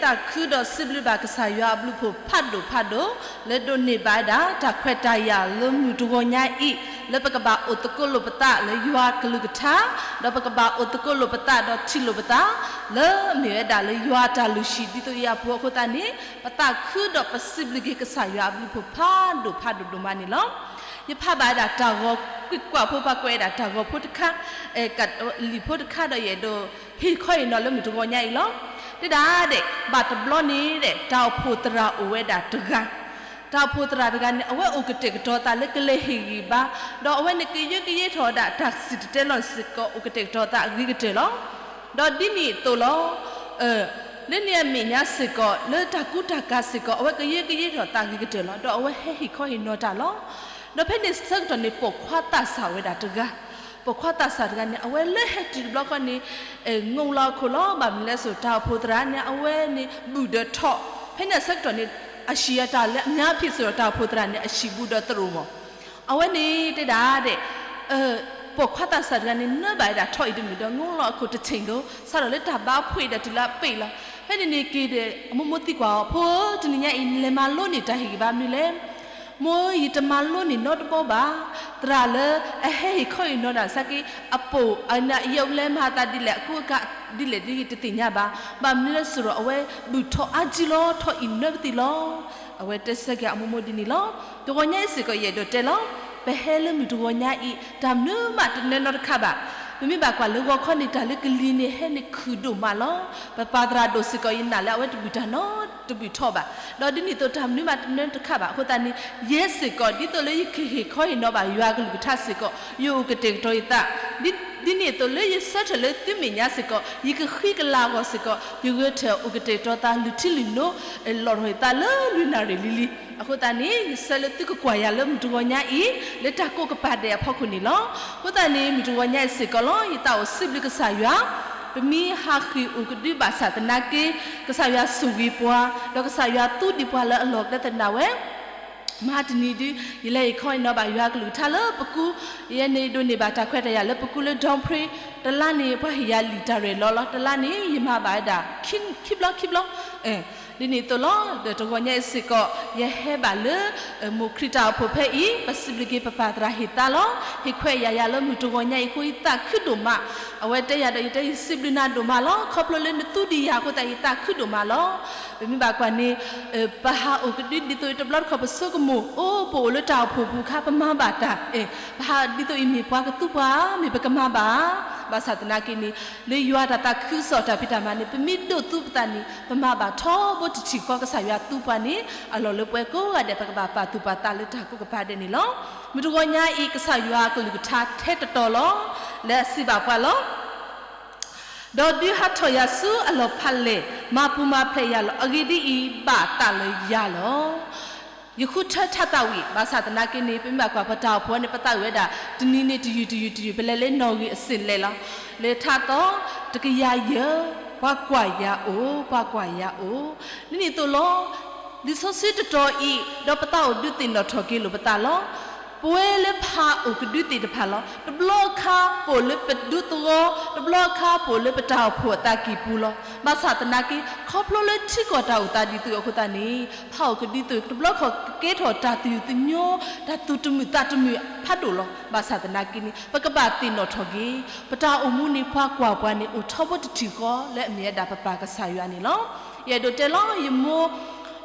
သးခုဒီးစံးဘျုးဘၣ်ကစၢ်ယွၤအဘျုးအဖှိၣ်ဖးဒိၣ်ဖးဒိၣ် လၢဒိးန့ၢ်ဘၣ်ဝဲဒၣ်တၢ်ခွဲးတၢ်ယာ်လၢမုၢ်တဂီၤညါအံၤ လၢပကဘၣ်အိၣ်သကိးလိာ်ပသးလၢယွၤအကလုၢ်ကထါ, ဒီးပကဘၣ်အိၣ်သကိးလိာ်ပသးဒီးထံၣ်လိာ်ပသး လၢအမ့ၢ်ဝဲဒၣ်လၢယွၤအတၢ်လုၢ်ဟံၣ်ဒ်သိးအံၤအပူၤအဃိသတးန့ၣ် ပသးခုဒီးပစံးဘျုးက့ၤကစၢ်ယွၤအဘျုးအဖှိၣ်ဖးဒိၣ်ဖးဒိၣ်ဒိၣ်မးန့ၣ်လီၤ. ယဖးဘၣ်ဝဲဒၣ်တၢ်ဂီၤကွံာ်ကွၢ်ဖိ ပှၤကွဲးဝဲဒၣ်တၢ်ဂီၤဖိတခါ, လံာ်ဖိတခါဒီးယအဲၣ်ဒိးဟ့ၣ်ခီဟ့ၣ်နီၤလၢမုၢ်တဂီၤညါအံၤလီၤ. တဲဒၣ်ဒဲး ဘၣ်တဘျီန့ၣ်ဒဲး တၢ်အိၣ်ဖှိၣ်သရၣ်အိၣ်ဝဲဒၣ်တဂၤ, တၢ်အိၣ်ဖှိၣ်သရၣ်တဂၤန့ၣ် အဝဲအိၣ်ကတဲာ်ကတီၤသးလၢကလဲၤဟ့ၣ်ဂံၢ်ဘါ, ဒီးအဝဲန့ၣ်ကယၢကယဲထီၣ်ဝဲဒၣ်တၢ်စံၣ်တဲၤတဲလီၤစ့ၢ်ကီး အိၣ်ကတဲာ်ကတီၤသးအဂ့ၤကတၢၢ်လီၤ. ဒီးဒ်န့ၣ်အသိးလီၤ. လၢန့ၣ်အမဲာ်ညါစ့ၢ်ကီး လၢတၢ်ကူတၢ်ကၤစ့ၢ်ကီး အဝဲကယၢကယဲထီၣ်သးဂ့ၤကတၢၢ်လီၤ. ဒီးအဝဲဟဲဟ့ၣ်ခီဟ့ၣ်နီၤတၢ်လီၤ. ဒီးဖဲန့ၣ်ဆၢကတီၢ်န့ၣ် ပိာ်ခွါသးစၢ်ဝဲဒၣ်တဂၤ, ပိာ်ခွါသးစၢ်တဂၤန့ၣ် အဝဲလၢဟဲတုၤတဘျီဃီန့ၣ် ငိၣ်လီၤအခိၣ်လီၤ. ဘၣ်မနုၤလဲၣ်စိၤ တၢ်အိၣ်ဖှိၣ်သရၣ်န့ၣ် အဝဲန့ၣ်ဘူၣ်ဒီးထိး, ဖဲန့ၣ်အဆၢကတီၢ်န့ၣ် အဟံၣ်အတၢ်လၢအညါဖံးစိၤဒီး တၢ်အိၣ်ဖှိၣ်သရၣ်န့ၣ် အဟံၣ်ဘူးဒီးသရိာ်မး. အဝဲန့ၣ်တဲဒၣ်ဒဲး ပိာ်ခွါသးစၢ်တဂၤန့ၣ် နၢဘၣ်ဝဲဒၣ်ထိးအံၤတမုာ်ဒီး ငိၣ်လီၤအခိၣ်တဆ့ၣ်ဒိၣ် စးထီၣ်လၢတၢ်ဘါဖှိၣ်အံၤဒီးတုၤလၢအပ့ၢ်လီၤ. ဖဲန့ၣ်န့ၣ်က့ၤဒီး အမိၢ်မိၢ်သံကွၢ်အီၤ, ဖိဧၢ, တနံၤညါအံၤ နလဲၤမၤလိန့ၢ်တၢ်ဟ့ၣ်ဂံၢ်ဘါမနုၤလဲၣ်. မိၢ်ဧၢ, ယတမၤလိန့ၢ်နီတဘီဘၣ်. သရၣ်လၢအဟဲဟ့ၣ်ခီဟ့ၣ်နီၤတၢ်စ့ၢ်ကီး အပိာ်အနၢ်အယဲၢ်လဲၤမၤအသးဒ်လဲၣ် အကူအကၤဒ်လဲၣ်ဒ်တသ့ၣ်ညါဘၣ်. ဘၣ်မနုၤလဲၣ်စိၤဒီး အဝဲဘူၣ်ထိးအါကံလီၤ, ထိးအံၤနၢပသံလီၤ. အဝဲတဲဆၢက့ၤအမိၢ်မိၢ်ဒ်န့ၣ်လီၤ. တဂီၤညါအံၤစ့ၢ်ကီး ယအဲၣ်ဒိးတဲလီၤ. ပဟဲလၢမုၢ်တဂီၤညါအံၤ တၢ်မနုၤမးတနၢနီတခါဘၣ်. ပမ့ၢ်ဘၣ်ကွၢ်လၢဂီၤခီန့ၣ် တၢ်လၢကလံၤန့ၣ် ဟဲန့ၣ်ခုၣ်ဒိၣ်မးလီၤ. ပပၢ်သရၣ်ဒိၣ်စ့ၢ်ကီး ယနာ်လၢအဝဲတဘူၣ်တၢ်နီတဘူၣ်ထိးဘၣ်. ဒီးဒ်န့ၣ်အသိး တၢ်မနုၤမးတနၢတခါဘၣ်. အဃိသတးန့ၣ် ယဲစ့ၢ်ကီး ဒ်သိးလၢယကဟ့ၣ်ခီဟ့ၣ်နီၤဘၣ်ယွၤအကလုၢ်ကထါစ့ၢ်ကီး ယအိၣ်ကတဲာ်ကတီၤယသး ဒ်န့ၣ်အသိးလၢယဆၢထၢၣ်လၢသုမဲာ်ညါစ့ၢ်ကီး ယကဃံကလၤအဂီၢ်စ့ၢ်ကီး ယဂဲၤထၢၣ်အိၣ်ကတဲာ်ကတီၤသး လုၢ်ထံလုၢ်နိ လီၢ်ထီၣ်ယသးလၢလွံၢ်နၣ်ရံၣ်လံၤလံၤ. အဃိသတးန့ၣ် ယဆၢလၢသုကကွၢ်ယၤလၢမုၢ်တဂီၤညါအံၤ လၢတၢ်ကိးကပၤဒဲးအဖီခိၣ်န့ၣ်လီၤ. အဃိသတးန့ၣ် မုၢ်တဂီၤညါအံၤစ့ၢ်ကီးလီၤ ယသးအိၣ်စံးဘျုးကစၢ်ယွၤ ပမ့ၢ်ဟးဃ့ၢ်အိၣ်ကဒုဘၣ်ဆၣ်သနာ်က့ ကစၢ်ယွၤဆိၣ်ဂ့ၤပှၤ ဒီးကစၢ်ယွၤသူဒံးပှၤလၢအလီၢ်ကျဲသနၢ်ဝဲ မဟါတနံၤဒု ယလဲၤဟ့ၣ်ခီဟ့ၣ်နီၤဘၣ်ယွၤကလုၢ်ကထါလၢပကူ, ယဲန့ၣ်ဒိးန့ၢ်ဘၣ်တၢ်ခွဲးတၢ်ယာ်လၢပကူလၢ Dom Prix, တလါန့ၣ် ပှၤဟ့ၣ်ယၤလံာ်တၢ်ရဲၣ်လီၤလီၤ, တလါန့ၣ် ယမၤဘၣ်ဝဲဒၣ် ခံဘျီခံဘျီ ဒ်န့ၣ်အသိးလီၤ. ဒီးတဂီၤညါအံၤစ့ၢ်ကီး ယဟဲဘၣ်လၢ မိၢ်ခရံာ်တၢ်အိၣ်ဖှိၣ်ဖဲအံၤ ပစံးဘျုးက့ၤပပၢ်သရၣ်ဟ့ၣ်သါလီၤ. ဟ့ၣ်ခွဲးယာ်ယၤလၢမုၢ်တဂီၤညါအံၤအဃိ ယသးခုဒိၣ်မး. အဝဲတဲယၤဒီး ယတဲယစံးဘျုးနၤဒိၣ်မးလီၤ. ခီဖျိလၢနသူဒံးယၤအဃိသတး ယသးခုဒိၣ်မးလီၤ. ပမ့ၢ်ဘၣ်ကွၢ်န့ၣ် ပဟးအိၣ်ကဒုဒ်သိးတဘျီတခီၣ်ပဆိကမိၣ် အိၣ် ပအိၣ်လၢတၢ်အိၣ်ဖှိၣ်ပူၤခါ ပမၤဘၣ်တၢ်, ပဟးဒ်သိးအံၤမ့ၢ်ပှၤကသူပှၤ မ့ၢ်ပကမၤဘၣ်ဧါ. ဘၣ်ဆၣ်သနာ်က့န့ၣ် လၢယွၤတၢ်သးခုကစီၣ်တၢ်ဖံးတၢ်မၤန့ၣ် ပမ့ၢ်ဒိးသူပသးန့ၣ် ပမၤဘၣ်ထီဘိတထံၣ်ဃီ ကစၢ်ယွၤသူပှၤန့ၣ် အလီၢ်လၢပှၤကိးဂၤဒဲး ပကဘၣ်ပာ်သူၣ်ပာ်သးလၢတၢ်ကိးကပၤဒဲးန့ၣ်လီၤ. မုၢ်တဂီၤညါအံၤ ကစၢ်ယွၤအကလုၢ်ကထါထဲတတီၤလီၤ. လၢအစံးဘၣ်ပှၤလီၤ. ဒီးဒုးဟးထီၣ်ယၤဆူအလီၢ်ဖးလဲၢ်, မၤပူၤမၤဖျဲးယၤလီၤ. အဂ့ၢ်ဒ်အံၤ, ဘၣ်သးလၢယၤလီၤ. ယဃုထၢထးသးဝံၤ, ဘၣ်ဆၣ်သနာ်က့န့ၣ် ပမ့ၢ်ဘၣ်ကွၢ်ပတၢ်အိၣ်ဖှိၣ်န့ၣ် ပသးဝံၣ်ဝဲဒၣ် တနံၤန့ၣ်တယုၢ်တယုၢ်တယုၢ် ပလဲၤလၢနီၣ်ဂံၢ်အစ့ၣ်လဲၣ်လီၤ. လၢထးသီ တကယၤယဲၢ်, ပှၤကွၢ်ယၤအိၣ်, ပှၤကွၢ်ယၤအိၣ်, ဒ်န့ၣ်အသိးလီၤ. လံာ်စီဆှံတတီၤအံၤ ဒီးပသးအိၣ်ဒုးသ့ၣ်နီၣ်ထီၣ်က့ၤလိာ်ပသးလီၤ. ပဝဲလၢဖးအိၣ်ကဒုသ့ၣ်တဖၣ်လီၤ. တဘျီခါ ပအိၣ်လၢပဒူသဝီ, တဘျီခါ ပအိၣ်လၢပတၢ်အိၣ်ဖှိၣ်အသးကံၢ်ပူၤလီၤ. ဘၣ်ဆၣ်သနာ်က့ ခီဖျိလၢထံကီၢ်တၢ်အိၣ်သးဒ်သိးအဃိသတးန့ၣ် ဖးအိၣ်ကဒုသိး တဘျီခီကကဲထီၣ်တၢ်သူၣ်ယုၢ်သညိ တၢ်သူၣ်တမုာ်သးတမုာ်ဖးဒိၣ်လီၤ. ဘၣ်ဆၣ်သနာ်က့န့ၣ် ပကဘၣ်သ့ၣ်နီၣ်ထီၣ်က့ၤ ပတၢ်အိၣ်မူန့ၣ် ပှၤကွၢ်ပှၤန့ၣ် အိၣ်ထီဘိတထံၣ်ဃီလၢအမ့ၢ်ဝဲဒၣ်ပပၢ်ကစၢ်ယွၤန့ၣ်လီၤ. ယအဲၣ်ဒိးတဲလီၤ ယမိၢ်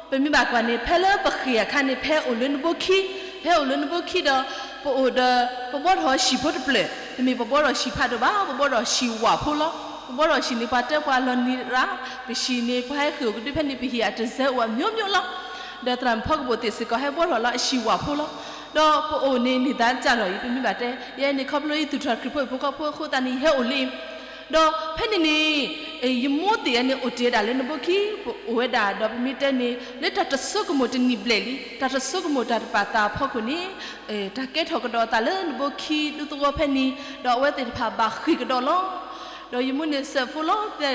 ပမ့ၢ်ဘၣ်ကွၢ်န့ၣ် ဖဲလၢပဃ့ၢ်အခါန့ၣ် ဖဲအိၣ်လၢနဘိခံ, ဖဲအိၣ်လၢနဘိခံဒီး ပအိၣ်ဒီး ပဘှီထီၣ်ဟံၣ်ဖိတဖျၢၣ်, တမ့ၢ်ပဘှီထီၣ်ဟံၣ်ဖးဒိၣ်ဘၣ်, ပဘှီထီၣ်ဟံၣ်ဝၣ်ဖိလီၤ. ပဘှီထီၣ်ဟံၣ်န့ၣ် ပှၤတဲပှၤလီၤနံၤရၣ်, ပဟံၣ်န့ၣ် ပှၤဟဲဃ့ၢ်အိၣ်ကဒုဖဲန့ၣ် ပဟံၣ်အတစဲအိၣ်အမျိုးမျိုးလီၤ. ဒီးသရၣ်မုၣ်ဖီကပိာ်သ့ၣ်စ့ၢ်ကီး ဟဲဘှီထီၣ်လၢအဟံၣ်ဝၣ်ဖိလီၤ. ဒီးပအိၣ်န့ၣ် န့ၢ်သါစၢ်ထီၣ်အံၤ ပမ့ၢ်ဘၣ်တဲ ယဲန့ၣ် ခီဖျိယသူၣ်ထီၣ်ခရံာ်ဖိဟံၣ်ဖိဃီဖိအဃိသတးန့ၣ် ယဟဲအိၣ်လံ ဒီးဖဲန့ၣ်န့ၣ် ယမိၢ်သ့ၣ်အံၤန့ၣ် အိၣ်တ့ၢ်ဝဲဒၣ်လၢနဘိခံ, ပအိၣ်ဝဲဒၣ်ဒီးပမ့ၢ်တဲန့ၣ် လၢတၢ်တဆိကမိၣ်တနံၣ်ဘျဲၣ်လံ, တၢ်တဆိကမိၣ်တၢ်တပာ်သးအဖီခိၣ်န့ၣ် တၢ်ကဲထီၣ်ကဒီးအသးလၢနဘိခံဒူသဝီဖဲန့ၣ်, ဒီးအဝဲသ့ၣ်တဖၣ်ဘၣ်ဃ့ၢ်ကဒီးလီၤ. ဒီးယမိၢ်န့ၣ်စဲးဖိလီၤ,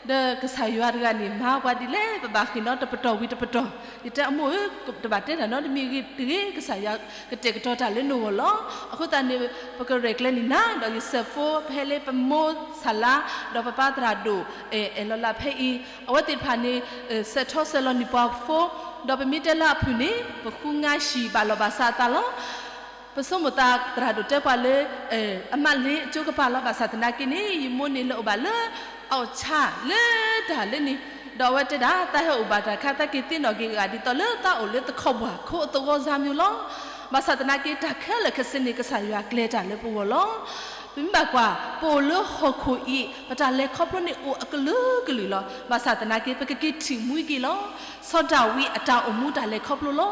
တဲ ဒီးကစၢ်ယွၤတဂၤန့ၣ် မၤပှၤဒ်လဲၣ် ပဘၣ်ဃ့ၢ်နီၤတပတီၢ်ဝံၤတပတီၢ်, ယတဲအမိၢ်ဧၢ, တဘၣ်တဲတၢ်နီတမံၤဂ့ၤတဂ့ၤ, ကစၢ်ယွၤကတဲာ်ကတီၤတၢ်လၢနဂီၢ်လီၤ. အဃိသတးန့ၣ် ပကရဲၣ်ကျဲၤန့ၢ်နၤ, ဒီးယဆဲးဖိ ပဟဲလၢပမိၢ်ဆၣ်လါ, ဒီးပပၢ်သရၣ်ဒိၣ် အဲၣ်လီၤလးဖဲအံၤ, အဝဲသ့ၣ်တဖၣ်န့ၣ် ဆဲးထီၣ်ဆဲးလီၤန့ၢ်ပှၤဖိ, ဒီးပမ့ၢ်တဲလၢအဖုၣ်န့ၣ် ပဃုငါဟံၣ်ဘၣ်လီၤဘၣ်စးအသးလီၤ. ပဆိကမိၣ်သးသရၣ်ဒိၣ်တဲပှၤလၢ အမးလ့အကၠိကပၤလီၤ. ဘၣ်ဆၣ်သနာ်က့န့ၣ် ယမိၢ်န့ၣ်လၢအိၣ်ဘၣ်လၢ အီၣ်ဆၣ်လၢတၢ်လၢန့ၣ်, ဒီးအဝဲတဲဒၣ် သးဟဲအိၣ်ဘၣ်တၢ်ခါ သးက့ၤသ့ၣ်နီၣ်က့ၤဂၤဒ်သိးလၢသးအိၣ်လၢသခီပှၢ်ခိအသဝီစါမၠိလီၤ. ဘၣ်ဆၣ်သနာ်က့ တၢ်ခဲလၢာ်ခဲဆ့န့ၣ် ကစၢ်ယွၤကျဲၤတၢ်လၢပဂီၢ်လီၤ. ပမ့ၢ်ဘၣ်ကွၢ် ပအိၣ်လၢဟီၣ်ခိၣ်အံၤ ပတၢ်လဲၤခီဖျိန့ၣ်အိၣ်အကလုာ်ကလုာ်လီၤ. ဘၣ်ဆၣ်သနာ်က့ ပကက့ၤထံၣ်မှံက့ၤလီၤ. စီၤဒၤဝံးအတၢ်အိၣ်မူတၢ်လဲၤခီဖျိလီၤ.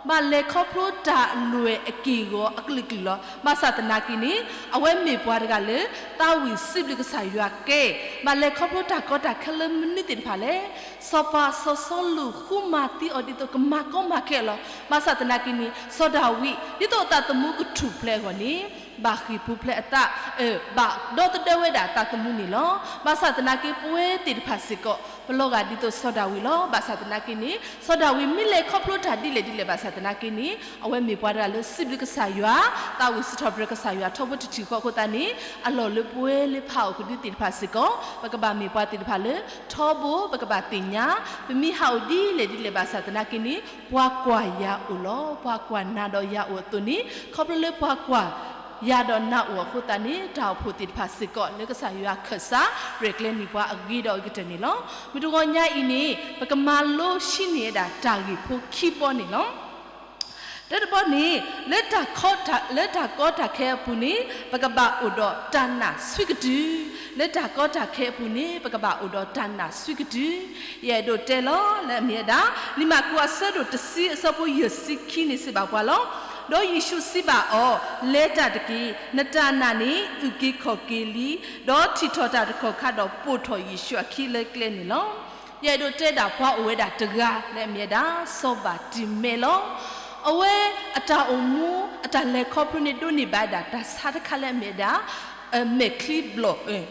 ဘၣ်လဲၤခီဖျိတၢ်အလွဲၢ်အက့ၢ်အဂီၤအကလုာ်ကလုာ်လီၤ. ဘၣ်ဆၣ်သနာ်က့န့ၣ် အဝဲမ့ၢ်ပှၤတဂၤလၢ သးဝံၣ်စံးဘျုးကစၢ်ယွၤကဲ, ဘၣ်လဲၤခီဖျိတၢ်ကီတၢ်ခဲလၢမနုၤသ့ၣ်တဖၣ်လဲၣ်. စီၤပၤစီၤစီလူးဃုမၤသံအီၤဒ်သိးကမၤကီမၤခဲအီၤလီၤ. ဘၣ်ဆၣ်သနာ်က့န့ၣ် စီၤဒၤဝံး ဒ်သိးအသးသမူကထူၣ်ဖျဲးအဂီၢ်န့ၣ် ဘၣ်ဃ့ၢ်ပူၤဖျဲးအသး, ဘၣ်ဒီသဒၢဝဲဒၣ်အသးသမူန့ၣ်လီၤ. ဘၣ်ဆၣ်သနာ်က့ ပဝဲသ့ၣ်တဖၣ်စ့ၢ်ကီး ပလီၤဂာ်ဒ်သိးစီၤဒၤဝံးလီၤ. ဘၣ်ဆၣ်သနာ်က့န့ၣ် စီၤဒၤဝံးမ့ၢ်လဲၤခီဖျိတၢ်ဒ်လဲၣ်ဒ်လဲၣ်ဘၣ်ဆၣ်သနာ်က့န့ၣ် အဝဲမ့ၢ်ပှၤတဂၤလၢစံးဘျုးကစၢ်ယွၤ, သးဝံၣ်စံးထီၣ်ပတြၢၤကစၢ်ယွၤထီဘိတထံၣ်ဃီအဃိသတးန့ၣ် အလီၢ်လၢပဝဲလၢဖးအိၣ်ကဒုသ့ၣ်တဖၣ်စ့ၢ်ကီး ပကဘၣ်မ့ၢ်ပှၤသ့ၣ်တဖၣ်လၢ ထီဘိပကဘၣ်သ့ၣ်ညါ, ပမ့ၢ်ဟးအိၣ်ဒ်လဲၣ်ဒ်လဲၣ်ဘၣ်ဆၣ်သနာ်က့န့ၣ် ပှၤကွၢ်ယၤအိၣ်လီၤ. ပှၤကွၢ်နၤဒီးယၤအိၣ်အသိးန့ၣ် ခီဖျိလၢပှၤကွၢ်ယၤဒီးနၤအိၣ်အဃိသတးန့ၣ် တၢ်အိၣ်ဖှိၣ်သ့ၣ်တဖၣ်စ့ၢ်ကီး လၢကစၢ်ယွၤခၢၣ်စး ရဲၣ်ကျဲၤန့ၢ်ပှၤအဂ့ၤဒီးအကတၢၢ်န့ၣ်လီၤ. မုၢ်တဂီၤညါအံၤန့ၣ် ပကမၤလိဆံးန့ၢ်ဝဲဒၣ်တၢ်ဂ့ၢ်ဖိခံဘီန့ၣ်လီၤ. တၢတဘီန့ၣ် လၢတၢ်ကီတၢ်ခဲအပူၤန့ၣ် ပကဘၣ်အိၣ်ဒီးတၢ်နာ်ဆံးကတုၤ, လၢတၢ်ကီတၢ်ခဲအပူၤန့ၣ် ပကဘၣ်အိၣ်ဒီးတၢ်နာ်ဆံးကတုၤ. ယအဲၣ်ဒိးတဲလီၤ လၢအမ့ၢ်ဝဲဒၣ် လံာ်မၢ်ကူးအဆၢဒိၣ်တဆံအဆၢဖိယဲၢ်ဆံခံန့ၣ်စံးဘၣ်ပှၤလီၤ. ဒီးယ့ၣ်ၡူးစံးဘၣ်အီၤ, လဲၤတၢ်တက့ၢ်, နတၢ်နာ်န့ၣ် အုၣ်က့ၤခီၣ်က့ၤလံ, ဒီးထံၣ်ထီၣ်တၢ်တခီၣ်ခါဒီးပိာ်ထီၣ်ယ့ၣ်ၡူးအခံလၢကျဲန့ၣ်လီၤ. ယအဲၣ်ဒိးတဲဒၣ်ပှၤအိၣ်ဝဲဒၣ်တဂၤ လၢအမ့ၢ်ဝဲဒၣ် စီၤဘၤတံၤမဲာ်လီၤ. အဝဲအတၢ်အိၣ်မူ အတၢ်လဲၤခီဖျိန့ၣ် ဒိးန့ၢ်ဘၣ်ဝဲဒၣ်တၢ်ဆါတခါလၢအမ့ၢ်ဝဲဒၣ် မဲာ်ချံဘျီၣ်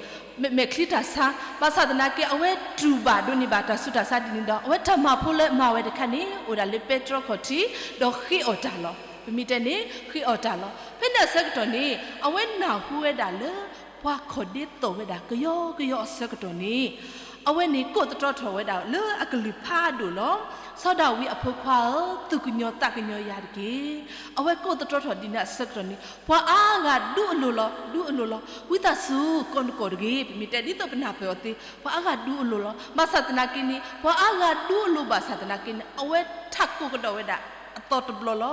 မဲာ်ချံတၢ်ဆါ, ဘၣ်ဆၣ်သနာ်က့ အဝဲတူၢ်ဘၣ်ဒိးန့ၢ်ဘၣ်တၢ်ဆူးတၢ်ဆါဒ်န့ၣ်ဒီး အဝဲတၢ်မၤဖိလၢမၤဝဲတခါန့ၣ် အိၣ်ဒၣ်လၢပဲတြီခီၣ်ထံး ဒီးဃ့အီၣ်တၢ်လီၤ. ပမ့ၢ်တဲန့ၣ် ဃ့အီၣ်တၢ်လီၤ. ဖဲန့ၣ်အဆၢကတီၢ်န့ၣ် အဝဲနၢ်ဟူဝဲဒၣ်လၢ ပှၤခီၣ်ဒ့သိးဝဲဒၣ်ကယီကယီအဆၢကတီၢ်န့ၣ် အဝဲန့ၣ်ကိးသတြီထီၣ်ဝဲဒၣ်လၢအကလုၢ်ဖးဒိၣ်လီၤ. စီၤဒၤဝံးအဖိခွါဧၢ, သူၣ်ကညီၤသးကညီၤယၤတက့ၢ်. အဝဲကိးသတြီထီၣ်ဒ်န့ၣ်အဆၢကတီၢ်န့ၣ် ပှၤအါဂၤဒူအလိၤလီၤ, ဒူအလိၤလီၤ. ဝံသးစူၤ ကိးနကိးတဂ့ၤ. ပမ့ၢ်တဲဒ်သိးပနၢ်ပၢၢ်အီၤသ့, ပှၤအါဂၤဒူအလိၤလီၤ. ဘၣ်ဆၣ်သနာ်က့န့ၣ် ပှၤအါဂၤဒူအလိၤဘၣ်ဆၣ်သနာ်က့န့ၣ် အဝဲထးကိးကဒီးဝဲဒၣ်အသီတဘျီလီၤ.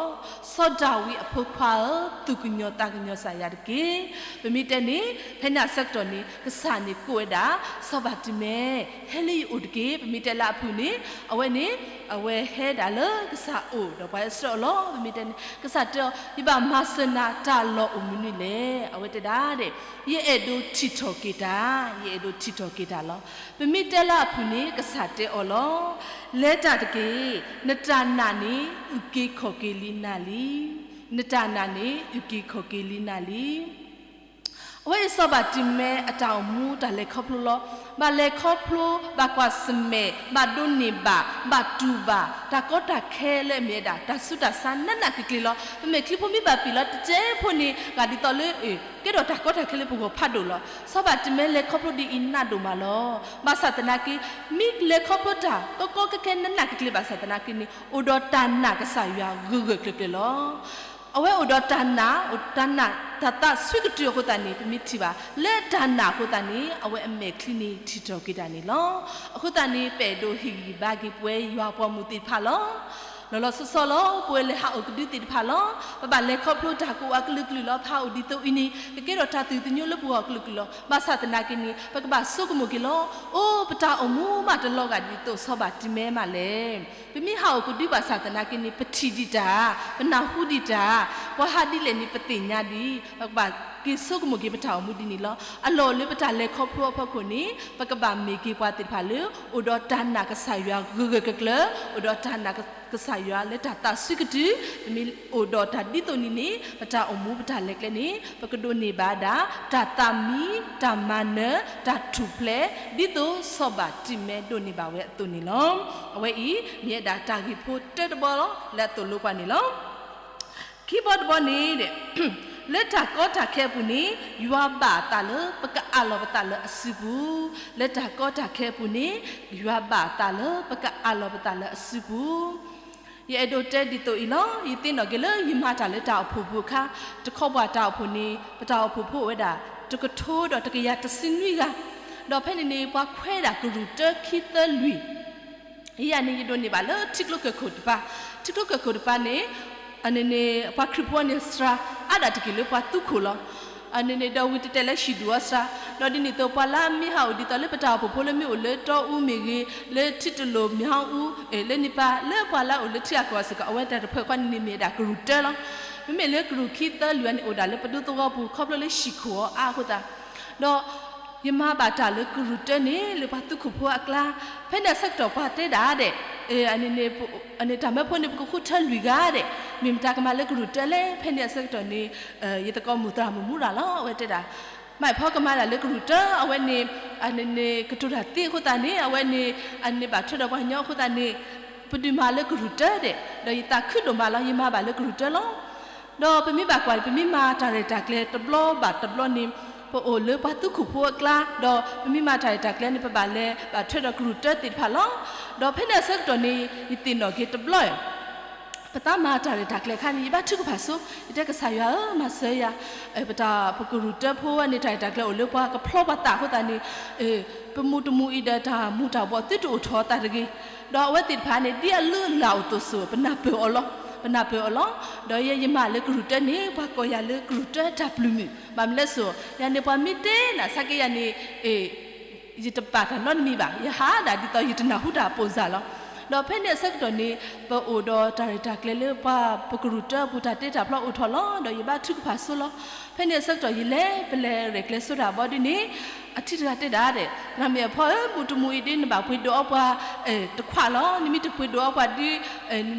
စီၤဒၤဝံးအဖိခွါဧၢ, သူၣ်ကညီၤသးကညီၤစၢ်ယၤတက့ၢ်. ပမ့ၢ်တဲန့ၣ် ဖဲန့ၣ်အဆၢကတီၢ်န့ၣ် ကစၢ်န့ၣ်ကိးဝဲဒၣ် စီၤဘၤတံၤမဲာ်, ဟဲလၢယအိၣ်တက့ၢ်. ပမ့ၢ်တဲလၢအဖုၣ်န့ၣ် အဝဲန့ၣ် အဝဲဟဲဒၣ်လၢကစၢ်အိၣ် ဒီးပှၤအံၣ်စရ့လးအအိၣ်လီၤ. ပမ့ၢ်တဲန့ၣ် ကစၢ်တဲအီၤ ယဘၣ်မၤစၢၤနၤတၢ်လီၢ်အိၣ်မနုၤလဲၣ်. အဝဲတဲဒၣ် ယအဲၣ်ဒိးထံၣ်ထီၣ်က့ၤတၢ်, ယအဲၣ်ဒိးထံၣ်ထီၣ်က့ၤတၢ်လီၤ. ပမ့ၢ်တဲလၢအဖုၣ်န့ၣ် ကစၢ်တဲအီၤလီၤ. လဲၤတၢ်တက့ၢ်, နတၢ်နာ်န့ၣ် အုၣ်က့ၤခီၣ်က့ၤလံနၤလံ. နတၢ်နာ်န့ၣ် အုၣ်က့ၤခီၣ်က့ၤလံနၤလံ. အဝဲအံၤစီၤဘၤတံၤမဲာ်အတၢ်အိၣ်မူတၢ်လဲၤခီဖျိလီၤ. ဘၣ်လဲၤခီဖျိ, ဘၣ်ကွၢ်ဆၢၣ်မဲာ်, ဘၣ်ဒိးန့ၢ်ဘၣ်, ဘၣ်တူၢ်ဘၣ် တၢ်ကီတၢ်ခဲလၢအမ့ၢ်ဝဲဒၣ် တၢ်ဆူးတၢ်ဆါနးနးကျံၤကျံၤလီၤ. ပမဲာ်ချံဖိမ့ၢ်ဘၣ်ပံာ်လီၤ တစဲးဖိန့ၣ် ဂၤဒ်သိးလၢ ကဲထီၣ်တၢ်ကီတၢ်ခဲလၢပဂီၢ်ဖးဒိၣ်လီၤ. စီၤဘၤတံၤမဲာ်လဲၤခီဖျိဒ်အံၤနးဒိၣ်မးလီၤ. ဘၣ်ဆၣ်သနာ်က့ မ့ၢ်လဲၤခီဖျိတၢ်ကီကီခဲခဲနးနးကျံၤကျံၤဘၣ်ဆၣ်သနာ်က့န့ၣ် အိၣ်ဒီးတၢ်နာ်ကစၢ်ယွၤဂၢၢ်ဂၢၢ်ကျၢၤကျၢၤလီၤ. အဝဲအိၣ်ဒီးတၢ်နာ်, တၢ်နာ်တၢ်သးဆှံကတုၤအဃိသတးန့ၣ် ပမ့ၢ်ထံၣ်ဘၣ် လၢတၢ်နာ်အဃိသတးန့ၣ် အဝဲအမဲာ်ချံန့ၣ်ထံၣ်ထီၣ်က့ၤတၢ်န့ၣ်လီၤ. အဃိသတးန့ၣ် ပအဲၣ်ဒိးဟ့ၣ်ဂံၢ်ဘါက့ၤပဝဲယွၤပှၤမုၣ်သ့ၣ်တဖၣ်လီၤ. လီၤလီၤဆီဆီလီၤ ပဝဲလၢဟးအိၣ်ကဒုသ့ၣ်တဖၣ်လီၤ. ပဘၣ်လဲၤခီဖျိတၢ်ကအိၣ်အကလုာ်ကလုာ်လီၤ. ဖးအိၣ်ဒ်သိးအံၤန့ၣ် ကကဲထီၣ်တၢ်သူၣ်သညိလၢပဂီၢ်အကလုာ်ကလုာ်လီၤ. ဘၣ်ဆၣ်သနာ်က့န့ၣ် ပကဘၣ်ဆိကမိၣ်က့ၤလီၤ. အိ ပတၢ်အိၣ်မူမးတလီၤဂာ်ဒ်သိးစီၤဘၤတံၤမဲာ်မးလဲၣ်. ပမ့ၢ်ဟးအိၣ်ကဒုဘၣ်ဆၣ်သနာ်က့န့ၣ် ပထံၣ်ဒံးတၢ်, ပနၢ်ဟူဒံးတၢ်, ပှၤဟးဒ်လဲၣ်န့ၣ် ပသ့ၣ်ညါဒံး, ပကဘၣ် က့ၤဆိကမိၣ်က့ၤပတၢ်အိၣ်မူဒ်န့ၣ်လီၤ. အလီၢ်အိၣ်လၢပတၢ်လဲၤခီဖျိအဖီခိၣ်န့ၣ် ပကဘၣ်မ့ၢ်က့ၤပှၤသ့ၣ်တဖၣ်လၢ အိၣ်ဒီးတၢ်နာ်ကစၢ်ယွၤဂၢၢ်ဂၢၢ်ကျၢၤကျၢၤ, အိၣ်ဒီးတၢ်နာ်ကစၢ်ယွၤလၢတၢ်သးစွံကတုာ်, ပမ့ၢ်အိၣ်ဒီးတၢ်ဒ်သိးန့ၣ်န့ၣ် ပတၢ်အိၣ်မူပတၢ်လဲၤကျဲန့ၣ် ပကဒိးန့ၢ်ဘၣ်ဒၣ် တၢ်သးမံ, တၢ်မၤနၢၤ, တၢ်ထူၣ်ဖျဲး, ဒ်သိးစီၤပၤတံၤမဲဒိးန့ၢ်ဘၣ်ဝဲအသိးန့ၣ်လီၤ. အဝဲအံၤ မ့ၢ်ဝဲဒၣ်တၢ်ဂ့ၢ်ဖိတၢတဘီလီၤ လၢအသိၣ်လိပှၤန့ၣ်လီၤ. ခံဘီတဘီန့ၣ် လၢတၢ်ကီတၢ်ခဲအပူၤန့ၣ် ယွၤဘၣ်အသးလၢပကအးလီၤပသးလၢအစုပူၤ, လၢတၢ်ကီတၢ်ခဲအပူၤန့ၣ် ယွၤဘၣ်အသးလၢပကအးလီၤပသးလၢအစုပူၤ. ယအဲၣ်ဒိးတဲဒ်သိးအံၤလီၤ. ယသ့ၣ်နီၣ်က့ၤလၢယမၤတၢ်လၢတၢ်အိၣ်ဖှိၣ်ပူၤအခါ, တခီပှၤတၢ်အိၣ်ဖှိၣ်န့ၣ် ပတၢ်အိၣ်ဖှိၣ်ဖိအိၣ်ဝဲဒၣ် တကထိဒီးတကယၤတဆံနွံဂၤ, ဒီးဖဲန့ၣ်န့ၣ် ပှၤခွဲးဒၣ်ကရူၢ်တၢခံသၢလွံၢ် ယၤန့ၣ် ယဒိးန့ၢ်ဘၣ်လၢထံကျိကၢၢ်ခိၣ်တပၤ, ထံကျိကၢၢ်ခိၣ်တပၤန့ၣ် အန့ၣ်န့ၣ် ပှၤခရံာ်ဖိန့ၣ် စှၤအါဒၣ်တက့ၢ်လၢပှၤသူခိၣ်လီၤ. အန့ၣ်န့ၣ် ဒီးဝံၤတတဲာ်လၢဟံၣ်ဒူၣ်အီၤစှၤ, ဒီးဒ်န့ၣ်အသိး ပှၤလၢအမ့ၢ်ဟးအိၣ်ဒ်သိးလၢပတၢ်အိၣ်ဖှိၣ်ဖိလၢမ့ၢ်အိၣ်လၢတီအူမ့ၢ်ဂ့ၤ, လၢထံတလိာ်မ့ၢ်ဟီအူ, လၢန့ၣ်ပၤလၢပှၤလၢအအိၣ်လၢထံဂၤကီၢ်ဂၤစ့ၢ်ကီး အဝဲတၢ်တဖုအံၤန့ၣ် မ့ၢ်ဝဲဒၣ်ကရူၢ်တၢလီၤ. မ့မ့ၢ်လၢကရူၢ်ခံသၢလွံၢ်အံၤန့ၣ် အိၣ်ဒၣ်လၢပဒူသဝီပူၤ ခီဖျိလၢဟံၣ်ခိၣ်အီၤအါအဃိသတး ဒီး ယမၤဘၣ်တၢ်လၢကရူၢ်တၢန့ၣ် လၢပှၤသူခိၣ်ဖိအကျါ, ဖဲန့ၣ်အဆၢကတီၢ်ပှၤတဲဒၣ်ဒဲး, အန့ၣ်န့ၣ် တၢ်မၢဖိန့ၣ် ပကဃုထၢလွံၢ်ဂၤဒဲး, မ့ၢ်မတၤကမၤလၢကရူၢ်တၢလဲၣ်. ဖဲန့ၣ်အဆၢကတီၢ်န့ၣ် ယသကိးမုၣ်သရၣ်မုၣ်မူရၤလီၤ အဝဲတဲဒၣ်, မ့ၢ်ဖီကမၤဒၣ်လၢကရူၢ်တၢ အဝဲန့ၣ် အန့ၣ်န့ၣ် ကတိၤတၢ်သ့အဃိသတးန့ၣ် အဝဲန့ၣ် အန့ၣ်ဘၣ်ထွဲဒီးပှၤကညီအဃိသတးန့ၣ် ပဒုးမၤလၢကရူၢ်တၢဒဲး, ဒီးယသးခုဒိၣ်မးလီၤ ယမၤဘၣ်လၢကရူၢ်တၢလီၤ. ဒီးပမ့ၢ်ဘၣ်ကွၢ်န့ၣ် ပမ့ၢ်မၤတၢ်ရဲၣ်တၢ်ကျဲၤတဘျီဘၣ်တဘျီန့ၣ် ပအိၣ်လၢပှၤသူခိၣ်ဖိအကျါ, ဒီးပမ့ၢ်မၤတၢ်ရဲၣ်တၢ်ကျဲၤန့ၣ် ပဘၣ်လဲၤဘၣ်ထွဲဒီးကရူၢ်တၢသ့ၣ်တဖၣ်လီၤ. ဒီးဖဲန့ၣ်အဆၢကတီၢ်န့ၣ် ယသ့ၣ်နီၣ်က့ၤတဘျီ ပသးမၤတၢ်ရဲၣ်တၢ်ကျဲၤအခါန့ၣ် ယဘါထုကဖၣ်ဆိ, ယတဲကစၢ်ယွၤဧၢ မၤစၢၤယၤ, ပတၢ်ပကရူၢ်တၢဖိဝဲန့ၣ် တၢ်ရဲၣ်တၢ်ကျဲၤအိၣ်လၢပှၤကဖျီပှၤသးအဃိသတးန့ၣ် ပမူတမူအံၤဒီးတၢ်မူၤတၢ်ဘှီးသုတအိၣ်ထီၣ်အသးတဂ့ၤ, ဒီးအဝဲသ့ၣ်တဖၣ်န့ၣ် ဒ်အလုၢ်အလၢ်အိၣ်သိးစိၤ ပနၢ်ပၢၢ်အီၤလီၤ, ပနၢ်ပၢၢ်အီၤလီၤ. ဒီးယဲယမၤလၢကရူၢ်တၢန့ၣ် ပှၤကိးယၤလၢကရူၢ်တၢတၢ်ပျုၢ်မုၣ်, ဘၣ်မနုၤလဲၣ်စိၤ ယၤန့ၣ်ပှၤမ့ၢ်တဲနၤဆါက့ယၤန့ၣ် ယတပာ်တၢ်နီတမံၤဘၣ်, ယဟးဒၣ်ဒ်သိးယတနၢ်ဟူတၢ်ပိာ်စၢ်လီၤ. ဒီးဖဲန့ၣ်အဆၢကတီၢ်န့ၣ် ပအိၣ်ဒီးတၢ်ရဲၣ်တၢ်ကျဲၤလၢပှၤပကရူၢ်တၢအပူၤ တၢ်တ့တၢ်ဖျီအိၣ်ထီၣ်လီၤ. ဒီးယဘါထုကဖၣ်ဆိလီၤ. ဖဲန့ၣ်အဆၢကတီၢ် ယလဲၤ ပလဲၤရဲၣ်ကျဲၤဆိတၢ်ဘီဒ်န့ၣ် အထံတဂၤတဲဒၣ်ဒဲး, သရၣ်မုၣ်အဖီဧၢ, မူတမူအံၤဒ်နဘၣ်ပှ့ၤဒိးအီပှၤတခွးလီၤ. နမ့ၢ်တပှ့ၤဒိးအီပှၤဒ်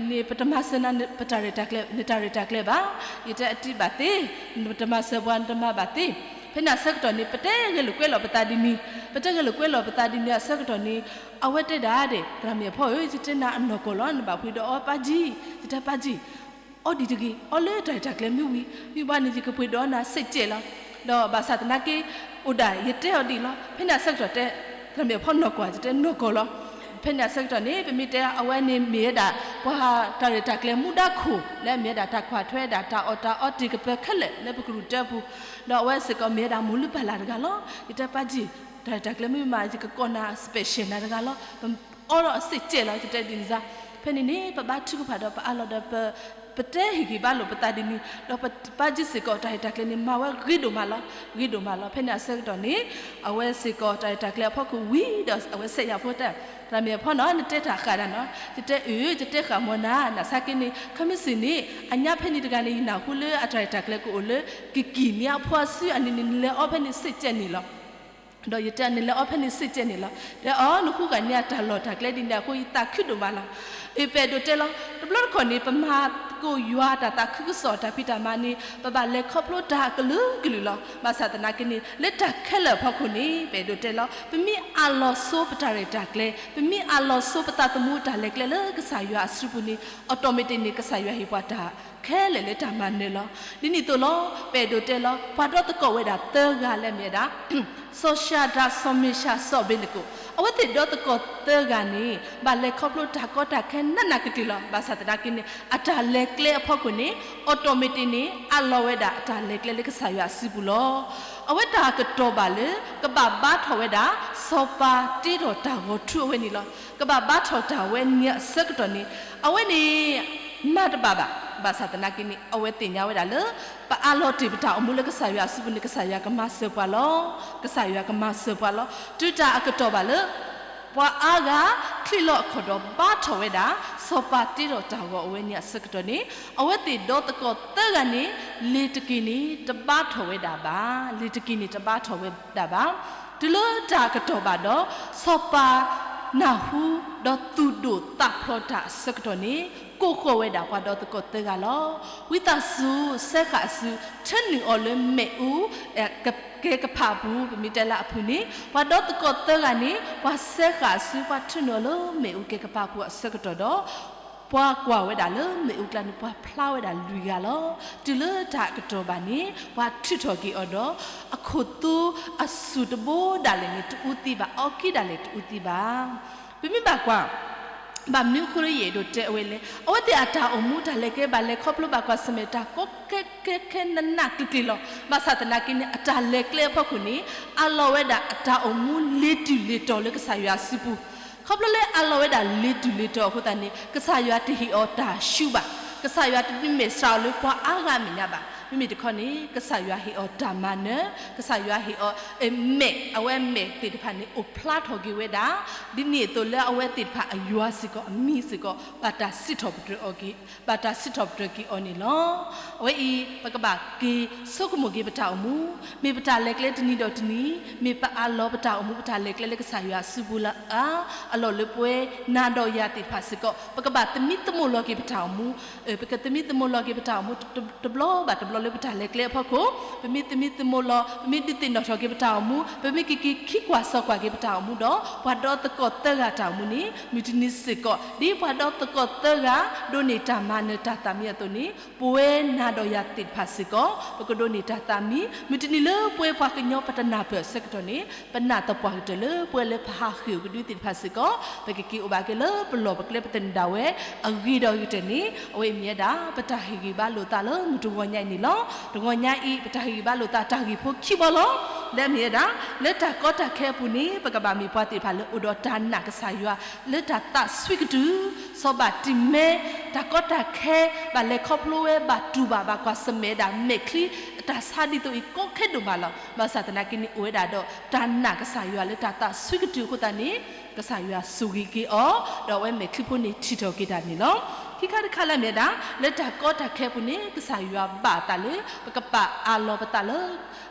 န့ၣ် ပတမၤစၢၤနၤ ပတၢ်ရဲၣ်တၢ်ကျဲၤ နတၢ်ရဲၣ်တၢ်ကျဲၤဘၣ်. ယတဲအတံၤဘၣ်သ့, နတမၤစၢၤပှၤ နတမၤဘၣ်သ့. ဖဲန့ၣ်အဆၢကတီၢ်န့ၣ် ပတဲဂဲၤလိာ်ကွဲလိာ်ပသးဒ်န့ၣ်, ပတဲဂဲၤလိာ်ကွဲလိာ်ပသးဒ်န့ၣ်အဆၢကတီၢ်န့ၣ် အဝဲတဲဒၣ်ဒဲး, သရၣ်မုၣ်အဖီဧၢ, ယတဲနၤအနီၢ်ကီၢ်လီၤ, နဘၣ်ပှ့ၤဒိးအီပၢ်ကၠံ, ယတဲပၢ်ကၠံ အီဒံးတဂ့ၤ, အီလၢတၢ်ရဲၣ်တၢ်ကျဲၤမ့ၢ်ဝံၤ, မ့ၢ်ဘၣ်န့ၣ် ယကပှ့ၤဒိးနၤစ့ၢ်ကီးလီၤ. ဒီးဘၣ်ဆၣ်သနာ်က့ အိၣ်ဒၣ်ယတဲအီၤဒ်အံၤလီၤ. ဖဲန့ၣ်အဆၢကတီၢ်တဲ, သရၣ်မုၣ်အဖီနီၢ်ကီၢ် ယတဲနီၢ်ကီၢ်လီၤ. ဖဲန့ၣ်အဆၢကတီၢ်န့ၣ် ပမ့ၢ်တဲအဝဲန့ၣ်မ့ၢ်ဝဲဒၣ် ပှၤတၢ်ရဲၣ်တၢ်ကျဲၤမူဒါခိၣ် လၢအမ့ၢ်ဝဲဒၣ်တၢ်ကွၢ်ထွဲဒၣ်တၢ်အီၣ်တၢ်အီတ့ၢ်ကပၢၤခဲလၢာ်လၢပကရူၢ်တၢပူၤ, ဒီးအဝဲစ့ၢ်ကီးမ့ၢ်ဝဲဒၣ်မိၢ်လုၢ်ပၢ်လၢ်တဂၤလီၤ. ယတဲပၢ်ကၠံ, တၢ်ရဲၣ်တၢ်ကျဲၤမ့ၢ်မး ယကကိးနၤ special နၤတဂၤလီၤ. ပအီဒီးအစ့ၢ်ကီးလီၤ ယတဲဒ်န့ၣ်စါ. ဖဲန့ၣ်န့ၣ် ပဘါထုကဖၣ်ဒီးပအးလီၤဒီး ပတဲဟ့ၣ်ဂံၢ်ဘါလိာ်ပသးဒ်န့ၣ်, ဒီးပပၢ်ကၠံစ့ၢ်ကီး တၢ်ရဲၣ်တၢ်ကျဲၤန့ၣ် မၤဝဲဂ့ၤဒိၣ်မးလီၤ, ဂ့ၤဒိၣ်မးလီၤ. ဖဲန့ၣ်အဆၢကတီၢ်န့ၣ် အဝဲစ့ၢ်ကီး တၢ်ရဲၣ်တၢ်ကျဲၤအဖီခိၣ်ဝံၤဒီး အဝဲဆဲးယၤဖိတဲ, သရၣ်မုၣ်အဖီနီၤ နတဲတၢ်ဃာ်ဒၣ်နီၤ. ယတဲအၢ ယတဲဃာ်မၢ်နၤ နဆါက့န့ၣ် ခဲမုၢ်ဆ့ၣ်န့ၣ် အညါဖဲန့ၣ်တဂၤန့ၣ် ယနၢ်ဟူလၢအတၢ်ရဲၣ်တၢ်ကျဲၤကအိၣ်လၢ ကကံၣ်န့ၢ်အဖိအစုအန့ၣ်န့ၣ် နလဲၤအီဖဲန့ၣ်စ့ၢ်ကီးန့ၣ်လီၤ. ဒီးယတဲ နလဲၤအီဖဲန့ၣ်စ့ၢ်ကီးန့ၣ်လီၤ. တဲအီၤ နဟူးဂၤန့ၢ်အတၢ်လီၢ်တၢ်ကျဲဒ်န့ၣ်အဃိ ယသးခုဒိၣ်မးလီၤ. အ့ ပအဲၣ်ဒိးတဲလီၤ. တဘျီတခီၣ်န့ၣ် ပမၤသကိးယွၤတၢ်သးခုကစီၣ်တၢ်ဖံးတၢ်မၤန့ၣ် ပဘၣ်လဲၤခီဖျိတၢ်အကလုာ်ကလုာ်လီၤ. ဘၣ်ဆၣ်သနာ်က့န့ၣ် လၢတၢ်ခဲလၢာ်အဖီခိၣ်န့ၣ် ပအဲၣ်ဒိးတဲလီၤ. ပမ့ၢ်အးလီၤဆိပတၢ်ရဲၣ်တၢ်ကျဲၤ, ပမ့ၢ်အးလီၤဆိပသးသမူတၢ်လဲၤကျဲလၢကစၢ်ယွၤအစုပူၤန့ၣ် automatic န့ၣ် ကစၢ်ယွၤဟ့ၣ်ပှၤတၢ်ခဲလၢာ်လၢတၢ်မၤနၢၤလီၤ. ဒ်န့ၣ်အသိးလီၤ. ပအဲၣ်ဒိးတဲလီၤ. ပှၤဒီသကိးဝဲဒၣ်သၢဂၤလၢအမ့ၢ်ဝဲဒၣ် စီၤၡၤဒြး စီၤမ့ၡး စီၤအဘ့းနကိၤ အဝဲသ့ၣ်ဒီသကိးသၢဂၤန့ၣ် ဘၣ်လဲၤခီဖျိတၢ်ကီတၢ်ခဲနးနးကတုၤလီၤ. ဘၣ်ဆၣ်သနာ်က့န့ၣ် အတၢ်လဲၤကျဲအဖီခိၣ်န့ၣ် automatic န့ၣ် အးလီၤဝဲဒၣ်အတၢ်လဲၤကျဲလၢကစၢ်ယွၤအစုပူၤလီၤ. အဝဲတၢ်ကတီၢ်ဘၣ်လၢ ကဘၣ်ဘါထီၣ်ဝဲဒၣ် စီၤပၤတ့ထီၣ်တၢ်ဂီၤထူအဝဲန့ၣ်လီၤ. ကဘၣ်ဘါထီၣ်တၢ်ဝဲန့ၣ်အဆၢကတီၢ်န့ၣ် အဝဲန့ၣ် မၤတဘၣ်ဘၣ်. ဘၣ်ဆၣ်သနာ်က့န့ၣ် အဝဲသ့ၣ်ညါဝဲဒၣ်လၢ ပအးလီၤတ့ၢ်ပတၢ်အိၣ်မူလၢကစၢ်ယွၤအစုပူၤန့ၣ် ကစၢ်ယွၤကမၤစၢၤပှၤလီၤ. ကစၢ်ယွၤကမၤစၢၤပှၤလီၤ. တုၤတၢ်အကတီၢ်ဘၣ်လၢ ပှၤအါဂၤ ချံးလီၤအခီၣ်ဒီးဘါထီၣ်ဝဲဒၣ် စီၤ စီၤပၤတ့ထီၣ်တၢ်ဂီၤအဝဲန့ၣ်အဆၢကတီၢ်န့ၣ် အဝဲသ့ၣ်ဒီသကိးသၢဂၤန့ၣ် လ့ၤတက့ၤန့ၣ် တဘါထီၣ်ဝဲဒၣ်ဘၣ်. လ့ၤတက့ၤန့ၣ် တဘါထီၣ်ဝဲဒၣ်ဘၣ်. တုၤလၢတၢ်ကတီၢ်ဘၣ်ဒီး စီၤပၤနၢ်ဟူ ဒီးသူၣ်ဒိၣ်သးဖျိးတၢ်အဆၢကတီၢ်န့ၣ် ကိးဃီၤဝဲဒၣ်ပှၤဒီသကိးသၢဂၤလီၤ. ဝံသးစူၤ ဆဲးဃာ်အစု ထၢနုာ်အီၤလၢမ့ၣ်အူ ကဲကဖးအပူၤ ပမ့ၢ်တဲလၢအဖုၣ်န့ၣ် ပှၤဒီသကိးသၢဂၤန့ၣ် ပှၤဆဲးဃာ်အစု ပှၤထၢနုာ်အီၤလၢမ့ၣ်အူကဲကဖးအပူၤအဆၢကတီၢ်ဒီး ပှၤကွၢ်ဝဲဒၣ်လၢမ့ၣ်အူကျါန့ၣ် ပှၤဖျါဝဲဒၣ်လွံၢ်ဂၤလီၤ. တုၤလၢတၢ်ကတီၢ်ဘၣ်န့ၣ် ပှၤထုးထီၣ်က့ၤအီၤဒီး အခိၣ်သူအစူၢ်တဘိဒၣ်လဲာ်န့ၣ် တအူသံဘၣ်, အီကံဒၣ်လဲာ်တအူသံဘၣ်. ပမ့ၢ်ဘၣ်ကွၢ် ဘၣ်မနုၤအဃိလၢယအဲၣ်ဒိးတဲအဝဲလဲၣ်, အဝဲသ့ၣ်အတၢ်အိၣ်မူတၢ်လဲၤကျဲ ဘၣ်လဲၤခီဖျိဘၣ်ကွၢ်ဆၢၣ်မဲာ်တၢ်ကီကဲကဲခဲနနးကျံၤကျံၤလီၤ. ဘၣ်ဆၣ်သနာ်က့န့ၣ် အတၢ်လဲၤကျဲအဖီခိၣ်န့ၣ် အးလီၤဝဲဒၣ်အတၢ်အိၣ်မူလ့ၤတုၤလ့ၤတီၤလၢကစၢ်ယွၤအစုပူၤ. ခီဖျိလၢအးလီၤဝဲဒၣ်လ့ၤတုၤလ့ၤတီၤအဃိသတးန့ၣ် ကစၢ်ယွၤတဟ့ၣ်အီၤတၢ်ဆူၣ်ဘၣ်, ကစၢ်ယွၤတဒုးမဲာ်ဆှးအီၤလၢပှၤအါဂၤအမဲာ်ညါဘၣ်. မ့မ့ၢ်တခီန့ၣ် ကစၢ်ယွၤဟ့ၣ်အီၤတၢ်မၤနၢၤ, ကစၢ်ယွၤဟ့ၣ်အီၤ မဲာ်, အဝဲမဲာ်သ့ၣ်တဖၣ်န့ၣ် အိၣ်ဖျါထီၣ်က့ၤဝဲဒၣ်, ဒ်န့ၣ်အသိးလၢအဝဲသ့ၣ်တဖၣ်အယွၤစ့ၢ်ကီး အမံၤစ့ၢ်ကီး ဘၣ်တၢ်စံးထီၣ်ပတြၢၤအီၤက့ၤ, ဘၣ်တၢ်စံးထီၣ်ပတြၢၤက့ၤအီၤန့ၣ်လီၤ. အဝဲအံၤ ပကဘၣ်က့ၤဆိကမိၣ်က့ၤပတၢ်အိၣ်မူ, မ့ၢ်ပတၢ်လဲၤကျဲတနံၤဒီးတနံၤ, မ့ၢ်ပအးလီၤပတၢ်အိၣ်မူ ပတၢ်လဲၤကျဲလၢကစၢ်ယွၤအစုပူၤလၢအါ, အလီၢ်လၢပဝဲနၤဒီးယၤသ့ၣ်တဖၣ်စ့ၢ်ကီး ပကဘၣ်သမံသမိးလီၤက့ၤပတၢ်အိၣ်မူ, ပကသမံသမိးလီၤက့ၤပတၢ်အိၣ်မူ တဘျီဘၣ်တဘျီလၢပတၢ်လဲၤကျဲအဖီခိၣ်, ပမ့ၢ်သမံသမိးလီၤ, ပမ့ၢ်ဒုးသ့ၣ်နီၣ်ထီၣ်က့ၤပတၢ်အိၣ်မူ, ပမ့ၢ်က့ၤက့ၤခံကွၢ်စီကွၢ်က့ၤပတၢ်အိၣ်မူဒီး ပှၤဒီသကိးသၢဂၤတၢ်အိၣ်မူန့ၣ် မုၢ်တနံၤစ့ၢ်ကီး ဒ်ပှၤဒီသကိးသၢဂၤ ဒိးန့ၢ်တၢ်မၤနၢၤတၢ်သးမံအသိးန့ၣ် ပဝဲနၤဒီးယၤသ့ၣ်တဖၣ်စ့ၢ်ကီး ပကဒိးန့ၢ်တၢ်သးမံ, မုၢ်တနံၤလၢပဝဲပှၤကညီပတနၢ်ပၢၢ်အဆၢကတီၢ်န့ၣ် ပနာ်သပှၢ်ကတၢၢ်လၢပဝဲလၢပဟးဃ့ၢ်အိၣ်ကဒုသ့ၣ်တဖၣ်စ့ၢ်ကီး ပကက့ၤအိၣ်ဘၣ်က့ၤလၢပလီၢ်ပကျဲပသနၢၣ်ဒၣ်ဝဲ အဂ့ၤဒီးအဂ့ၤကတၢၢ်န့ၣ် အဝဲအံၤမ့ၢ်ဝဲဒၣ် ပတၢ်ဟ့ၣ်ဂံၢ်ဘါလိာ်သးလၢမုၢ်တဂီၤညါအံၤန့ၣ်လီၤ. တဂီၤညါအံၤ ပတၢ်ဟ့ၣ်ဂံၢ်ဘါလိာ်သးတၢ်ဂ့ၢ်ဖိခံဘီလီၤ. လၢအမ့ၢ်ဝဲဒၣ် လၢတၢ်ကီတၢ်ခဲအပူၤန့ၣ် ပကဘၣ်မ့ၢ်ပှၤသ့ၣ်တဖၣ်လၢအိၣ်ဒီးတၢ်နာ်ကစၢ်ယွၤ လၢတၢ်သးစွံကတုၤ, စီၤဘၣ်တံၤမဲ တၢ်ကီတၢ်ခဲ ဘၣ်လဲၤခီဖျိဝဲ ဘၣ်တူၢ်ဘၣ် ဘၣ်ကွၢ်ဆၢၣ်မဲာ်ဒၣ် မဲာ်ချံအတၢ်ဆါဒ်သိးအံၤ ကီခဲဒိၣ်မးလီၤ. ဘၣ်ဆၣ်သနာ်က့န့ၣ် အိၣ်ဝဲဒၣ်ဒီးတၢ်နာ်ကစၢ်ယွၤလၢတၢ်သးစွံကတုၤအဃိသတးန့ၣ် ကစၢ်ယွၤဆိၣ်ဂ့ၤက့ၤအီၤ, ဒီးအဝဲမဲာ်ချံဖိန့ၣ်ထံၣ်ထီၣ်က့ၤတၢ်န့ၣ်လီၤ. ခံခါတခါလၢအမ့ၢ်ဝဲဒၣ် လၢတၢ်ကီတၢ်ခဲအပူၤန့ၣ် ကစၢ်ယွၤဘၣ်အသးလၢ ပကပာ်အးလီၤပသးလၢ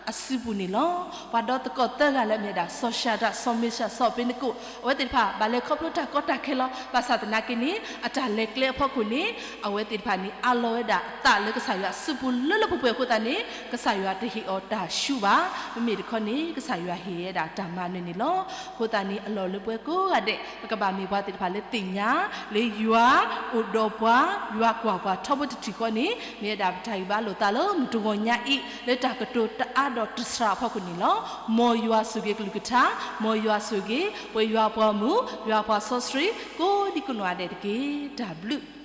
အစုပူၤန့ၣ်လီၤ. ပှၤဒီသကိးသၢဂၤလၢအမ့ၢ်ဝဲဒၣ် စီၤၡၤဒြး, စီၤမ့ၡး, စီၤအဘ့းနကိၣ် အဝဲသ့ၣ်တဖၣ် ဘၣ်လဲၤခီဖျိတၢ်ကီတၢ်ခဲလီၤ. ဘၣ်ဆၣ်သနာ်က့န့ၣ် အတၢ်လဲၤကျဲအဖီခိၣ်န့ၣ် အဝဲသ့ၣ်တဖၣ်န့ၣ် အးလီၤဝဲဒၣ်အသးလၢကစၢ်ယွၤအစုပူၤလၢလၢပှဲၤပှဲၤအဃိသတးန့ၣ် ကစၢ်ယွၤတဟ့ၣ်အီၤတၢ်ဆူၣ်ဘၣ်. မ့မ့ၢ်တခီန့ၣ် ကစၢ်ယွၤဟ့ၣ်ဝဲဒၣ်တၢ်မၤနၢၤန့ၣ်လီၤ. အဃိသတးန့ၣ် အလီၢ်လၢပဝဲကိးဂၤဒဲး ပကဘၣ်မ့ၢ်ပှၤသ့ၣ်တဖၣ်လၢသ့ၣ်ညါ လၢယွၤအိၣ်ဒီးပှၤ, ယွၤကွၢ်ပှၤထီဘိတထံၣ်ဃီန့ၣ် မ့ၢ်ဝဲဒၣ်ပတၢ်ဂံၢ်ဘါလိာ်သးလၢမုၢ်တဂီၤညါအံၤ လၢတၢ်ကတိၤတအါဒီးတစှၤအဖီခိၣ်န့ၣ်လီၤ. မ်ယွၤဆိၣ်ဂ့ၤကလုၢ်ကထါ, မ်ယွၤဆိၣ်ဂ့ၤ ပဝဲယွၤပှၤမုၣ်, ယွၤပှၤစီဆှံ ကိးဒံကိးနီၢ်ဂၤဒဲးတက့ၢ်. တၢ်ဘျုး